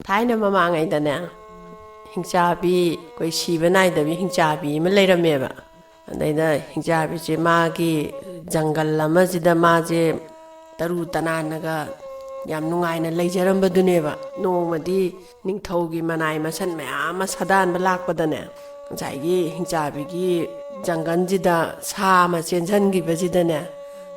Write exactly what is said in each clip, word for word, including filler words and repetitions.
ꯊꯥꯏꯅ ꯃꯃꯥꯡꯉꯩꯗꯅꯦ, ꯍꯤꯡꯆꯥꯕꯤ, ꯑꯩꯈꯣꯏ ꯁꯤꯕ ꯅꯥꯏꯗꯕꯤ ꯍꯤꯡꯆꯥꯕꯤ ꯑꯃ ꯂꯩꯔꯝꯃꯦꯕ꯫ ꯑꯗꯩꯗ ꯍꯤꯡꯆꯥꯕꯤꯁꯦ ꯃꯥꯒꯤ ꯖꯪꯒꯜ ꯑꯃꯁꯤꯗ ꯃꯥꯁꯦ ꯇꯔꯨ ꯇꯅꯥꯟꯅꯒ ꯌꯥꯝ ꯅꯨꯡꯉꯥꯏꯅ ꯂꯩꯖꯔꯝꯕꯗꯨꯅꯦꯕ꯫ ꯅꯣꯡꯃꯗꯤ ꯅꯤꯡꯊꯧꯒꯤ ꯃꯅꯥꯏ ꯃꯁꯟ ꯃꯌꯥꯝ ꯑꯃ ꯁꯥꯗꯥꯟꯕ ꯂꯥꯛꯄꯗꯅꯦ, ꯉꯁꯥꯏꯒꯤ ꯍꯤꯡꯆꯥꯕꯤꯒꯤ ꯖꯪꯒꯜꯁꯤꯗ ꯁꯥ ꯑꯃ ꯆꯦꯟꯁꯤꯟꯈꯤꯕꯁꯤꯗꯅꯦ,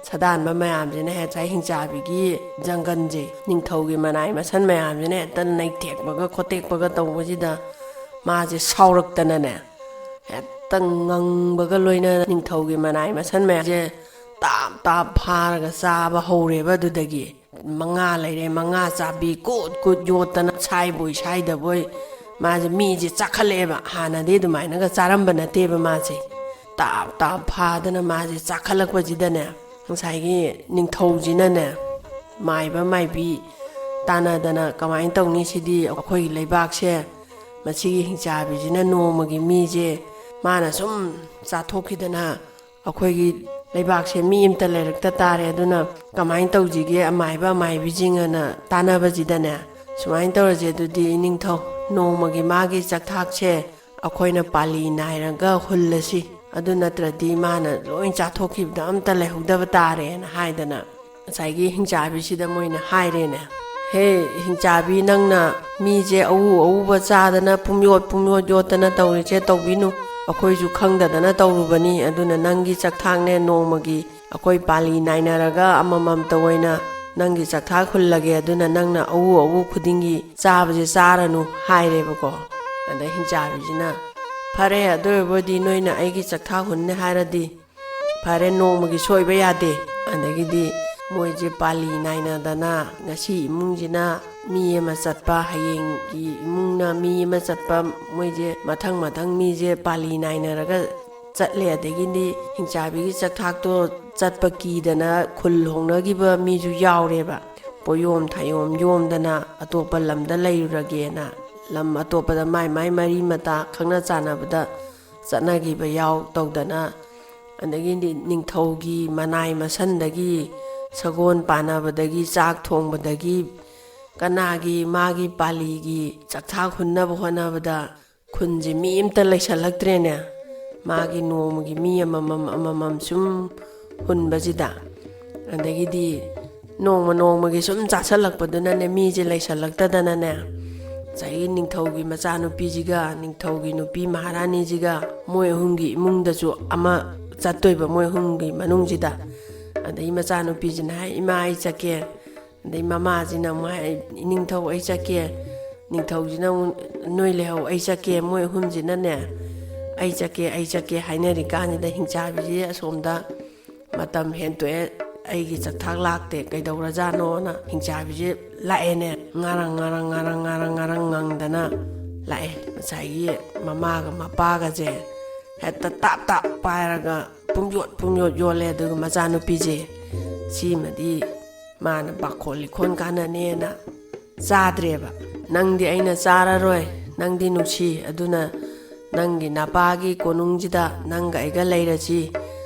ꯁꯥꯗꯥꯟꯕ ꯃꯌꯥꯝꯁꯤꯅ ꯉꯁꯥꯏ ꯍꯤꯡꯆꯥꯕꯤꯒꯤ ꯖꯪꯒꯜꯁꯦ, ꯅꯤꯡꯊꯧꯒꯤ ꯃꯅꯥꯏ ꯃꯁꯟ ꯃꯌꯥꯝꯁꯤꯅ ꯍꯦꯛꯇ ꯅꯩꯊꯦꯛꯄꯒ ꯈꯣꯠꯇꯦꯛꯄꯒ ꯇꯧꯕꯁꯤꯗ, ꯃꯥꯁꯦ ꯁꯥꯎꯔꯛꯇꯅꯅꯦ, ꯍꯦꯛꯇ ꯉꯪꯕꯒ ꯂꯣꯏꯅꯅ ꯅꯤꯡꯊꯧꯒꯤ ꯃꯅꯥꯏ ꯃꯁꯟ ꯃꯌꯥꯝꯁꯦ ꯇꯥꯞ ꯇꯥꯞ ꯐꯥꯔꯒ ꯆꯥꯕ ꯍꯧꯔꯦꯕ꯫ ꯑꯗꯨꯗꯒꯤ ꯃꯉꯥ ꯂꯩꯔꯦ, ꯃꯉꯥ ꯆꯥꯕꯤ ꯀꯨꯠ ꯀꯨꯠ ꯌꯣꯠꯇꯅ, ꯁꯥꯏꯕꯣꯏ ꯁꯥꯏꯗꯕꯣꯏ, ꯃꯥꯁꯦ ꯃꯤꯁꯦ ꯆꯥꯈꯠꯂꯛꯑꯦꯕ꯫ ꯍꯥꯟꯅꯗꯤ ꯑꯗꯨꯃꯥꯏꯅꯒ ꯆꯥꯔꯝꯕ ꯅꯠꯇꯦꯕ꯫ ꯃꯥꯁꯦ ꯇꯥꯞ ꯇꯥꯞ ꯐꯥꯗꯅ ꯃꯥꯁꯦ ꯆꯥꯈꯠꯂꯛꯄꯁꯤꯗꯅꯦ, ꯉꯁꯥꯏꯒꯤ ꯅꯤꯡꯊꯧꯁꯤꯅꯅꯦ, ꯃꯥꯏꯕ ꯃꯥꯏꯕꯤ ꯇꯥꯟꯅꯗꯅ, "ꯀꯃꯥꯏꯅ ꯇꯧꯅꯤ ꯁꯤꯗꯤ? ꯑꯩꯈꯣꯏꯒꯤ ꯂꯩꯕꯥꯛꯁꯦ ꯃꯁꯤꯒꯤ ꯍꯤꯡꯆꯥꯕꯤꯁꯤꯅ ꯅꯣꯡꯃꯒꯤ ꯃꯤꯁꯦ ꯃꯥꯅ ꯁꯨꯝ ꯆꯥꯊꯣꯛꯈꯤꯗꯅ, ꯑꯩꯈꯣꯏꯒꯤ ꯂꯩꯕꯥꯛꯁꯦ ꯃꯤ ꯑꯃꯇ ꯂꯩꯔꯛꯇ ꯇꯥꯔꯦ꯫ ꯑꯗꯨꯅ ꯀꯃꯥꯏꯅ ꯇꯧꯁꯤꯒꯦ, ꯑꯃꯥꯏꯕ ꯑꯃꯥꯏꯕꯤꯁꯤꯡ?" ꯑꯅ ꯇꯥꯟꯅꯕꯁꯤꯗꯅꯦ, "ꯁꯨꯃꯥꯏꯅ ꯇꯧꯔꯁꯦ ꯑꯗꯨꯗꯤ, ꯏꯅꯤꯡꯊꯧ, ꯅꯣꯡꯃꯒꯤ ꯃꯥꯒꯤ ꯆꯥꯛꯊꯥꯛꯁꯦ ꯑꯩꯈꯣꯏꯅ ꯄꯥꯂꯤ ꯅꯥꯏꯔꯒ ꯍꯨꯜꯂꯁꯤ, ꯑꯗꯨ ꯅꯠꯇ꯭ꯔꯗꯤ ꯃꯥꯅ ꯂꯣꯏ ꯆꯥꯊꯣꯛꯈꯤꯕꯗ ꯑꯝꯇ ꯂꯩꯍꯧꯗꯕ ꯇꯥꯔꯦꯅ" ꯍꯥꯏꯗꯅ, ꯉꯁꯥꯏꯒꯤ ꯍꯤꯡꯆꯥꯕꯤꯁꯤꯗ ꯃꯣꯏꯅ ꯍꯥꯏꯔꯦꯅꯦ, "ꯍꯦ ꯍꯤꯡꯆꯥꯕꯤ, ꯅꯪꯅ ꯃꯤꯁꯦ ꯑꯎ ꯑꯎꯕ ꯆꯥꯗꯅ, ꯄꯨꯝꯌꯣꯠ ꯄꯨꯝꯌꯣꯠ ꯌꯣꯠꯇꯅ ꯇꯧꯔꯤꯁꯦ ꯇꯧꯕꯤꯅꯨ꯫ ꯑꯩꯈꯣꯏꯁꯨ ꯈꯪꯗꯗꯅ ꯇꯧꯔꯨꯕꯅꯤ꯫ ꯑꯗꯨꯅ ꯅꯪꯒꯤ ꯆꯥꯛꯊꯥꯛꯅꯦ, ꯅꯣꯡꯃꯒꯤ ꯑꯩꯈꯣꯏ ꯄꯥꯂꯤ ꯅꯥꯏꯅꯔꯒ ꯑꯃꯃꯝꯇ ꯑꯣꯏꯅ ꯅꯪꯒꯤ ꯆꯥꯛꯊꯥꯛ ꯍꯨꯜꯂꯒꯦ꯫ ꯑꯗꯨꯅ ꯅꯪꯅ ꯑꯎ ꯑꯎ ꯈꯨꯗꯤꯡꯒꯤ ꯆꯥꯕꯁꯦ ꯆꯥꯔꯅꯨ" ꯍꯥꯏꯔꯦꯕꯀꯣ꯫ ꯑꯗ ꯍꯤꯡꯆꯥꯕꯤꯁꯤꯅ, "ꯐꯔꯦ, ꯑꯗꯨ ꯑꯣꯏꯔꯕꯗꯤ ꯅꯣꯏꯅ ꯑꯩꯒꯤ ꯆꯥꯛꯊꯥꯛ ꯍꯨꯟꯅꯤ ꯍꯥꯏꯔꯗꯤ ꯐꯔꯦ, ꯅꯣꯡꯃꯒꯤ ꯁꯣꯏꯕ ꯌꯥꯗꯦ"꯫ ꯑꯗꯒꯤꯗꯤ ꯃꯣꯏꯁꯦ ꯄꯥꯂꯤ ꯅꯥꯏꯅꯗꯅ, ꯉꯁꯤ ꯏꯃꯨꯡꯁꯤꯅ ꯃꯤ ꯑꯃ ꯆꯠꯄ, ꯍꯌꯦꯡꯒꯤ ꯏꯃꯨꯡꯅ ꯃꯤ ꯑꯃ ꯆꯠꯄ, ꯃꯣꯏꯁꯦ ꯃꯊꯪ ꯃꯊꯪ ꯃꯤꯁꯦ ꯄꯥꯂꯤ ꯅꯥꯏꯅꯔꯒ ꯆꯠꯂꯦ꯫ ꯑꯗꯒꯤꯗꯤ ꯍꯤꯡꯆꯥꯕꯤꯒꯤ ꯆꯥꯛꯊꯥꯛꯇꯣ ꯆꯠꯄ ꯀꯤꯗꯅ ꯈꯨꯜ ꯍꯣꯡꯅꯈꯤꯕ ꯃꯤꯁꯨ ꯌꯥꯎꯔꯦꯕ꯫ ꯄꯣꯌꯣꯝ ꯊꯥꯌꯣꯝ ꯌꯣꯝꯗꯅ ꯑꯇꯣꯞꯄ ꯂꯝꯗ ꯂꯩꯔꯨꯔꯒꯦꯅ, ꯂꯝ ꯑꯇꯣꯞꯄꯗ ꯃꯥꯏ ꯃꯥꯏ ꯃꯔꯤ ꯃꯇꯥ ꯈꯪꯅ ꯆꯥꯟꯅꯕꯗ ꯆꯠꯅꯈꯤꯕ ꯌꯥꯎ ꯇꯧꯗꯅ, ꯑꯗꯒꯤꯗꯤ ꯅꯤꯡꯊꯧꯒꯤ ꯃꯅꯥꯏ ꯃꯁꯟꯗꯒꯤ, ꯁꯒꯣꯜ ꯄꯥꯅꯕꯗꯒꯤ, ꯆꯥꯛ ꯊꯣꯡꯕꯗꯒꯤ, ꯀꯅꯥꯒꯤ ꯃꯥꯒꯤ ꯄꯥꯂꯤꯒꯤ ꯆꯥꯛꯊꯥꯛ ꯍꯨꯟꯅꯕ ꯍꯣꯠꯅꯕꯗ ꯈꯨꯟꯁꯦ ꯃꯤ ꯑꯃꯇ ꯂꯩꯁꯜꯂꯛꯇ꯭ꯔꯦꯅꯦ꯫ ꯃꯥꯒꯤ ꯅꯣꯡꯃꯒꯤ ꯃꯤ ꯑꯃꯃꯝ ꯑꯃꯃꯝ ꯁꯨꯝ ꯍꯨꯟꯕꯁꯤꯗ, ꯑꯗꯒꯤꯗꯤ ꯅꯣꯡꯃ ꯅꯣꯡꯃꯒꯤ ꯁꯨꯝ ꯆꯥꯁꯜꯂꯛꯄꯗꯨꯅꯅꯦ, ꯃꯤꯁꯦ ꯂꯩꯁꯜꯂꯛꯇꯗꯅꯅꯦ, ꯉꯁꯥꯏꯒꯤ ꯅꯤꯡꯊꯧꯒꯤ ꯃꯆꯥꯅꯨꯄꯤꯁꯤꯒ ꯅꯤꯡꯊꯧꯒꯤ ꯅꯨꯄꯤ ꯃꯍꯥꯔꯥꯅꯤꯁꯤꯒ, ꯃꯣꯏ ꯑꯍꯨꯝꯒꯤ ꯏꯃꯨꯡꯗꯁꯨ ꯑꯃ ꯆꯠꯇꯣꯏꯕ, ꯃꯣꯏ ꯑꯍꯨꯝꯒꯤ ꯃꯅꯨꯡꯁꯤꯗ꯫ ꯑꯗꯩ ꯃꯆꯥꯅꯨꯄꯤꯁꯤꯅ ꯍꯥꯏ, "ꯏꯃꯥ, ꯑꯩ ꯆꯠꯀꯦ"꯫ ꯑꯗꯩ ꯃꯃꯥꯁꯤꯅ ꯑꯃꯨꯛ ꯍꯥꯏ, "ꯅꯤꯡꯊꯧ, ꯑꯩ ꯆꯠꯀꯦ"꯫ ꯅꯤꯡꯊꯧꯁꯤꯅ ꯑꯃꯨꯛ, "ꯅꯣꯏ ꯂꯩꯍꯧ, ꯑꯩ ꯆꯠꯀꯦ"꯫ ꯃꯣꯏ ꯑꯍꯨꯝꯁꯤꯅꯅꯦ, "ꯑꯩ ꯆꯠꯀꯦ, ꯑꯩ ꯆꯠꯀꯦ" ꯍꯥꯏꯅꯔꯤꯀꯥꯟꯁꯤꯗ, ꯍꯤꯡꯆꯥꯕꯤꯁꯦ ꯑꯁꯣꯝꯗ ꯃꯇꯝ ꯍꯦꯟꯇꯣꯛꯑꯦ, ꯑꯩꯒꯤ ꯆꯥꯛꯊꯥꯛ ꯂꯥꯛꯇꯦ, ꯀꯩꯗꯧꯔꯖꯥꯠꯅꯣꯅ ꯍꯤꯡꯆꯥꯕꯤꯁꯦ ꯂꯥꯛꯑꯦꯅꯦ꯫ ꯉꯥꯔꯪ ꯉꯥꯔꯪ ꯉꯥꯔꯪ ꯉꯥꯔꯪ ꯉꯥꯔꯪ ꯉꯪꯗꯅ ꯂꯥꯛꯑꯦ꯫ ꯉꯁꯥꯏꯒꯤ ꯃꯃꯥꯒ ꯃꯄꯥꯒꯁꯦ ꯍꯦꯛꯇ ꯇꯥꯞ ꯇꯥꯞ ꯄꯥꯏꯔꯒ ꯄꯨꯡꯌꯣꯠ ꯄꯨꯡꯌꯣꯠ ꯌꯣꯠꯂꯦ꯫ ꯑꯗꯨꯒ ꯃꯆꯥꯅꯨꯄꯤꯁꯦ, ꯁꯤꯃꯗꯤ ꯃꯥꯅ ꯄꯥꯈꯣꯟ ꯂꯤꯈꯣꯟ ꯀꯥꯟꯅꯅꯦꯅ ꯆꯥꯗ꯭ꯔꯦꯕ꯫ "ꯅꯪꯗꯤ ꯑꯩꯅ ꯆꯥꯔꯔꯣꯏ, ꯅꯪꯗꯤ ꯅꯨꯡꯁꯤ, ꯑꯗꯨꯅ ꯅꯪꯒꯤ ꯅꯄꯥꯒꯤ ꯀꯣꯅꯨꯡꯁꯤꯗ ꯅꯪꯒ ꯑꯩꯒ ꯂꯩꯔꯁꯤ,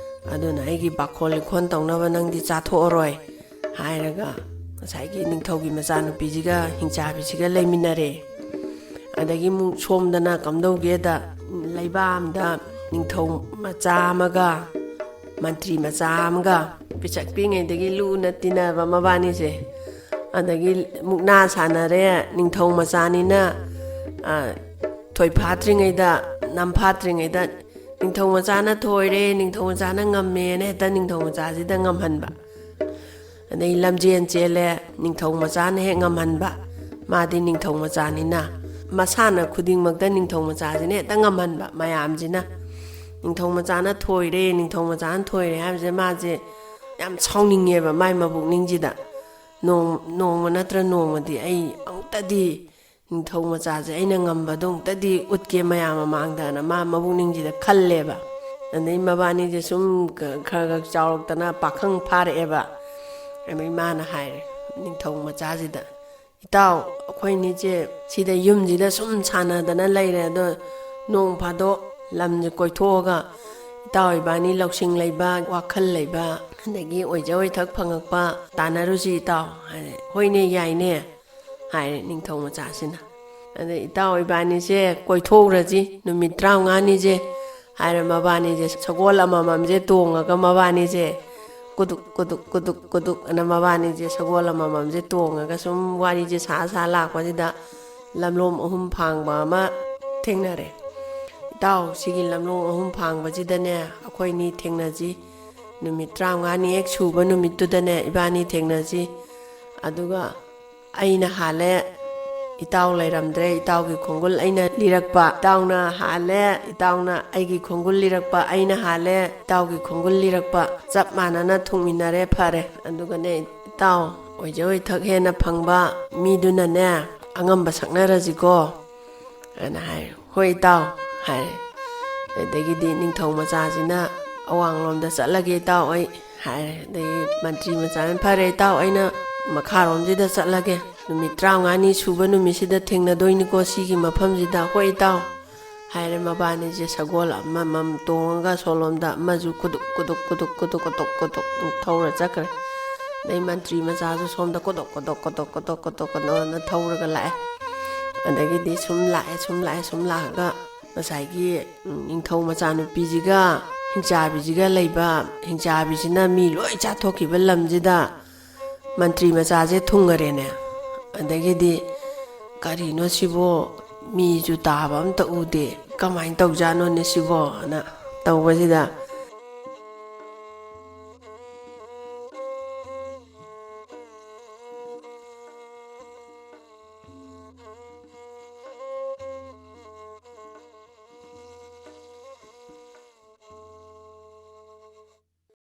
ꯑꯗꯨꯅ ꯑꯩꯒꯤ ꯄꯥꯈꯣꯟ ꯂꯤꯈꯣꯟ ꯇꯧꯅꯕ ꯅꯪꯗꯤ ꯆꯥꯊꯣꯛꯑꯔꯣꯏ" ꯍꯥꯏꯔꯒ ꯉꯁꯥꯏꯒꯤ ꯅꯤꯡꯊꯧꯒꯤ ꯃꯆꯥꯅꯨꯄꯤꯁꯤꯒ ꯍꯤꯡꯆꯥꯕꯤꯁꯤꯒ ꯂꯩꯃꯤꯟꯅꯔꯦ꯫ ꯑꯗꯒꯤ ꯑꯃꯨꯛ ꯁꯣꯝꯗꯅ ꯀꯝꯗꯧꯒꯦꯗ, ꯂꯩꯕꯥꯛ ꯑꯃꯗ ꯅꯤꯡꯊꯧ ꯃꯆꯥ ꯑꯃꯒ ꯃꯟꯇ꯭ꯔꯤ ꯃꯆꯥ ꯑꯃꯒ ꯄꯤꯁꯛ ꯄꯤꯛꯉꯩꯗꯒꯤ ꯂꯨꯅ ꯇꯤꯟꯅꯕ ꯃꯕꯥꯅꯤꯁꯦ꯫ ꯑꯗꯒꯤ ꯃꯨꯛꯅꯥ ꯁꯥꯟꯅꯔꯦ꯫ ꯅꯤꯡꯊꯧ ꯃꯆꯥꯅꯤꯅ, ꯑ, ꯊꯣꯏꯐꯥꯠꯇ꯭ꯔꯤꯉꯩꯗ, ꯅꯝꯐꯥꯠꯇ꯭ꯔꯤꯉꯩꯗ ꯅꯤꯡꯊꯧ ꯃꯆꯥꯅ ꯊꯣꯏꯔꯦ, ꯅꯤꯡꯊꯧ ꯃꯆꯥꯅ ꯉꯝꯃꯦꯅ ꯍꯦꯛꯇ ꯅꯤꯡꯊꯧ ꯃꯆꯥꯁꯤꯗ ꯉꯝꯍꯟꯕ꯫ ꯑꯗꯩ ꯂꯝꯖꯦꯟ ꯆꯦꯜꯂꯦ, ꯅꯤꯡꯊꯧ ꯃꯆꯥꯅ ꯍꯦꯛ ꯉꯝꯍꯟꯕ꯫ ꯃꯥꯗꯤ ꯅꯤꯡꯊꯧ ꯃꯆꯥꯅꯤꯅ, ꯃꯁꯥꯟꯅ ꯈꯨꯗꯤꯡꯃꯛꯇ ꯅꯤꯡꯊꯧ ꯃꯆꯥꯁꯤꯅ ꯍꯦꯛꯇ ꯉꯝꯍꯟꯕ ꯃꯌꯥꯝꯁꯤꯅ꯫ ꯅꯤꯡꯊꯧ ꯃꯆꯥꯅ ꯊꯣꯏꯔꯦ, ꯅꯤꯡꯊꯧ ꯃꯆꯥꯅ ꯊꯣꯏꯔꯦ ꯍꯥꯏꯕꯁꯦ ꯃꯥꯁꯦ ꯌꯥꯝ ꯁꯥꯎꯅꯤꯡꯉꯦꯕ ꯃꯥꯏ ꯃꯕꯨꯛꯅꯤꯡꯁꯤꯗ꯫ ꯅꯣꯡ-, ꯅꯣꯡꯃ ꯅꯠꯇ꯭ꯔ ꯅꯣꯡꯃꯗꯤ ꯑꯩ ꯑꯃꯨꯛꯇꯗꯤ ꯅꯤꯡꯊꯧ ꯃꯆꯥꯁꯦ ꯑꯩꯅ ꯉꯝꯕꯗꯣ ꯑꯃꯨꯛꯇꯗꯤ ꯎꯠꯀꯦ ꯃꯌꯥꯝ ꯃꯃꯥꯡꯗꯅ ꯃꯥ ꯃꯕꯨꯛꯅꯤꯡꯁꯤꯗ ꯈꯜꯂꯦꯕ꯫ ꯑꯗꯩ ꯃꯕꯥꯅꯤꯁꯦ ꯁꯨꯝ ꯈ-, ꯈꯔ ꯈꯔ ꯆꯥꯎꯔꯛꯇꯅ ꯄꯥꯈꯪ ꯐꯥꯔꯛꯑꯦꯕ꯫ ꯑꯗꯩ ꯃꯥꯅ ꯍꯥꯏꯔꯦ ꯅꯤꯡꯊꯧ ꯃꯆꯥꯁꯤꯗ, "ꯏꯇꯥꯎ, ꯑꯩꯈꯣꯏꯅꯤꯁꯦ ꯁꯤꯗ ꯌꯨꯝꯁꯤꯗ ꯁꯨꯝ ꯁꯥꯟꯅꯗꯅ ꯂꯩꯔꯦ, ꯑꯗꯣ ꯅꯣꯡ ꯐꯥꯗꯣꯛ ꯂꯝꯁꯦ ꯀꯣꯏꯊꯣꯛꯑꯒ ꯏꯇꯥꯎ ꯏꯕꯥꯅꯤ ꯂꯧꯁꯤꯡ ꯂꯩꯕ, ꯋꯥꯈꯜ ꯂꯩꯕ, ꯑꯗꯒꯤ ꯑꯣꯏꯖ ꯑꯣꯏꯊꯛ ꯐꯪꯉꯛꯄ ꯇꯥꯟꯅꯔꯨꯁꯤ ꯏꯇꯥꯎ"꯫ ꯍꯥꯏꯔꯦ, "ꯍꯣꯏꯅꯦ, ꯌꯥꯏꯅꯦ"꯫ ꯍꯥꯏꯔꯦ ꯅꯤꯡꯊꯧ ꯃꯆꯥꯁꯤꯅ꯫ ꯑꯗ "ꯏꯇꯥꯎ, ꯏꯕꯥꯅꯤꯁꯦ ꯀꯣꯏꯊꯣꯛꯎꯔꯁꯤ ꯅꯨꯃꯤꯠ ꯇꯔꯥꯃꯉꯥꯅꯤꯁꯦ" ꯍꯥꯏꯔ, ꯃꯕꯥꯅꯤꯁꯦ ꯁꯒꯣꯜ ꯑꯃꯃꯝꯁꯦ ꯇꯣꯡꯉꯒ ꯃꯕꯥꯅꯤꯁꯦ ꯀꯨꯗꯨꯛ ꯀꯨꯗꯨꯛ ꯀꯨꯗꯨꯛ ꯀꯨꯗꯨꯛ ꯑꯅ ꯃꯕꯥꯅꯤꯁꯦ ꯁꯒꯣꯜ ꯑꯃꯃꯝꯁꯦ ꯇꯣꯡꯉꯒ ꯁꯨꯝ ꯋꯥꯔꯤꯁꯦ ꯁꯥ ꯁꯥ ꯂꯥꯛꯄꯁꯤꯗ ꯂꯝꯂꯣꯡ ꯑꯍꯨꯝ ꯐꯥꯡꯕ ꯑꯃ ꯊꯦꯡꯅꯔꯦ꯫ "ꯏꯇꯥꯎ, ꯁꯤꯒꯤ ꯂꯝꯂꯣꯡ ꯑꯍꯨꯝ ꯐꯥꯡꯕꯁꯤꯗꯅꯦ ꯑꯩꯈꯣꯏꯅꯤ ꯊꯦꯡꯅꯁꯤ, ꯅꯨꯃꯤꯠ ꯇꯔꯥꯃꯉꯥꯅꯤ ꯍꯦꯛ ꯁꯨꯕ ꯅꯨꯃꯤꯠꯇꯨꯗꯅꯦ ꯏꯕꯥꯅꯤ ꯊꯦꯡꯅꯁꯤ, ꯑꯗꯨꯒ ꯑꯩꯅ ꯍꯥꯜꯂꯦ, ꯏꯇꯥꯎ ꯂꯩꯔꯝꯗ꯭ꯔꯦ, ꯏꯇꯥꯎꯒꯤ ꯈꯣꯡꯒꯨꯜ ꯑꯩꯅ ꯂꯤꯔꯛꯄ, ꯏꯇꯥꯎꯅ ꯍꯥꯜꯂꯦ, ꯏꯇꯥꯎꯅ ꯑꯩꯒꯤ ꯈꯣꯡꯒꯨꯜ ꯂꯤꯔꯛꯄ, ꯑꯩꯅ ꯍꯥꯜꯂꯦ, ꯏꯇꯥꯎꯒꯤ ꯈꯣꯡꯒꯨꯜ ꯂꯤꯔꯛꯄ, ꯆꯞ ꯃꯥꯟꯅꯅ ꯊꯨꯡꯃꯤꯟꯅꯔꯦ, ꯐꯔꯦ꯫ ꯑꯗꯨꯒꯅꯦ ꯏꯇꯥꯎ, ꯑꯣꯏꯖ ꯑꯣꯏꯊꯛ ꯍꯦꯟꯅ ꯐꯪꯕ ꯃꯤꯗꯨꯅꯅꯦ ꯑꯉꯝꯕ ꯁꯛꯅꯔꯁꯤꯀꯣ" ꯑꯅ ꯍꯥꯏꯔꯦ꯫ "ꯍꯣꯏ ꯏꯇꯥꯎ" ꯍꯥꯏꯔꯦ꯫ ꯑꯗꯒꯤꯗꯤ ꯅꯤꯡꯊꯧ ꯃꯆꯥꯁꯤꯅ "ꯑꯋꯥꯡꯂꯣꯝꯗ ꯆꯠꯂꯒꯦ ꯏꯇꯥꯎ ꯑꯩ" ꯍꯥꯏꯔꯦ꯫ ꯑꯗꯒꯤ ꯃꯟꯇ꯭ꯔꯤ ꯃꯆꯥꯅ "ꯐꯔꯦ ꯏꯇꯥꯎ, ꯑꯩꯅ ꯃꯈꯥꯔꯣꯝꯁꯤꯗ ꯆꯠꯂꯒꯦ, ꯅꯨꯃꯤꯠ ꯇꯔꯥꯃꯉꯥꯅꯤ ꯁꯨꯕ ꯅꯨꯃꯤꯠꯁꯤꯗ ꯊꯦꯡꯅꯗꯣꯏꯅꯤꯀꯣ ꯁꯤꯒꯤ ꯃꯐꯝꯁꯤꯗ"꯫ "ꯍꯣꯏ ꯏꯇꯥꯎ" ꯍꯥꯏꯔꯦ꯫ ꯃꯕꯥꯅꯤꯁꯦ ꯁꯒꯣꯜ ꯑꯃꯃꯝ ꯇꯣꯡꯉꯒ ꯁꯣꯂꯣꯝꯗ ꯑꯃꯁꯨ ꯀꯨꯗꯨꯛ ꯀꯨꯗꯨꯛ ꯀꯨꯗꯨꯛ ꯀꯨꯗꯨꯛ ꯀꯨꯗꯨꯛ ꯀꯨꯗꯨꯛ ꯊꯧꯔ ꯆꯠꯈ꯭ꯔꯦ꯫ ꯑꯗꯩ ꯃꯟꯇ꯭ꯔꯤ ꯃꯆꯥꯁꯨ ꯁꯣꯝꯗ ꯀꯣꯗꯣꯛ ꯀꯣꯗꯣꯛ ꯀꯣꯗꯣꯛ ꯀꯣꯗꯣꯛ ꯀꯣꯗꯣꯛ ꯀꯣꯗꯣꯛꯅ ꯊꯧꯔꯒ ꯂꯥꯛꯑꯦ꯫ ꯑꯗꯒꯤꯗꯤ ꯁꯨꯝ ꯂꯥꯛꯑꯦ, ꯁꯨꯝ ꯂꯥꯛꯑꯦ, ꯁꯨꯝ ꯂꯥꯛꯑꯒ ꯉꯁꯥꯏꯒꯤ, ꯎꯝ, ꯅꯤꯡꯊꯧ ꯃꯆꯥꯅꯨꯄꯤꯁꯤꯒ ꯍꯤꯡꯆꯥꯕꯤꯁꯤꯒ ꯂꯩꯕ, ꯍꯤꯡꯆꯥꯕꯤꯁꯤꯅ ꯃꯤ ꯂꯣꯏ ꯆꯥꯊꯣꯛꯈꯤꯕ ꯂꯝꯁꯤꯗ ꯃꯟꯇ꯭ꯔꯤ ꯃꯆꯥꯁꯦ ꯊꯨꯡꯉꯔꯦꯅꯦ꯫ ꯑꯗꯒꯤꯗꯤ "ꯀꯔꯤꯅꯣ ꯁꯤꯕꯣ? ꯃꯤꯁꯨ ꯇꯥꯕ ꯑꯝꯇ ꯎꯗꯦ, ꯀꯃꯥꯏꯅ ꯇꯧꯖꯥꯠꯅꯣꯅꯦ ꯁꯤꯕꯣ?" ꯑꯅ ꯇꯧꯕꯁꯤꯗ